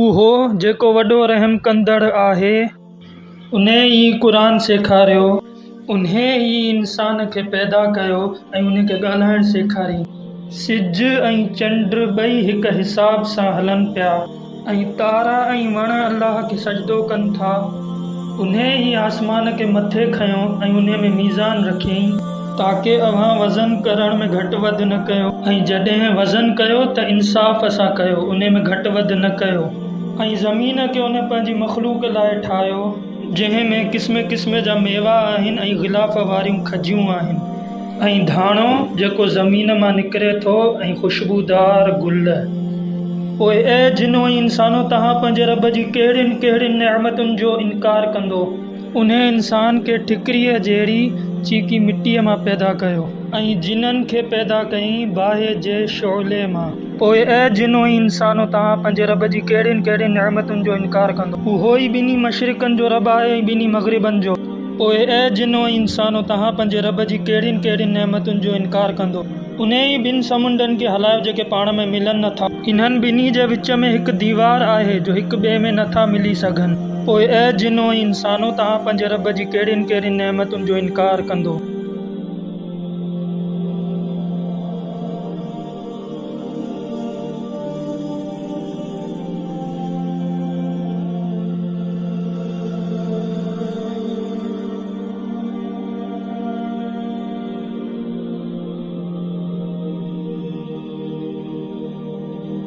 اهو جيڪو وڏو رحم ڪندڙ آهي. انهيء ئي قرآن سيکاريو. انهيء ئي انسان کي پيدا ڪيو ۽ ان کي ڳالهائڻ سيکاريائين. سج ۽ چنڊ ٻئي هڪ حساب سان هلن پيا. ۽ تارا ۽ وڻ الله کي سجدو ڪن ٿا. انهيء ئي آسمان کي مٿي کنيو ۽ انهيء ۾ ميزان رکيائين. تاڪه اوهان وزن ڪرڻ ۾ گهٽ وڌ نه ڪيو. ۽ جڏهن وزن ڪيو ته انصاف سان ڪيو، انهي ۾ گهٽ وڌ نه ڪيو. ۽ زمين کي ان پنهنجي مخلوق لاء ٺاهيو. جنهن ۾ قسم قسم جا ميوا آهن ۽ غلاف واريون کجيون آهن. ۽ ڌاڻو جيڪو زمين مان نڪري ٿو ۽ خوشبودار گل. پوء اي جنو ۽ انسانو! توهان پنهنجي رب جي ڪهڙين ڪهڙين نعمتن جو انڪار ڪندو؟ انهيء انسان کي ٺڪريء جهڙي چيڪي مٽيء مان پيدا ڪيو. ۽ جنن کي پيدا ڪيائين باهه جي شعلي مان. پوء اي جنو ۽ انسانو! توهان پنهنجي رب جي ڪهڙين ڪهڙين نعمتن جو انڪار ڪندو؟ اهو ئي ٻنهي مشرقن جو رب آهي ۽ ٻنهي مغربن جو. پوء اي جنو ۽ انسانو! توهان پنهنجي رب جي ڪهڙين ڪهڙين نعمتن جو انڪار ڪندو؟ انهيء ئي ٻن سمنڊن کي هلايو جيڪي پاڻ ۾ ملن نه ٿا. انهن ٻنهي جي وچ ۾ هڪ ديوار آهي جو هڪ ٻئي ۾ نه ٿا ملي سگهن. پوء اي جنو ۽ انسانو! توهان پنهنجي رب جي ڪهڙين ڪهڙين نعمتن جو انڪار ڪندو؟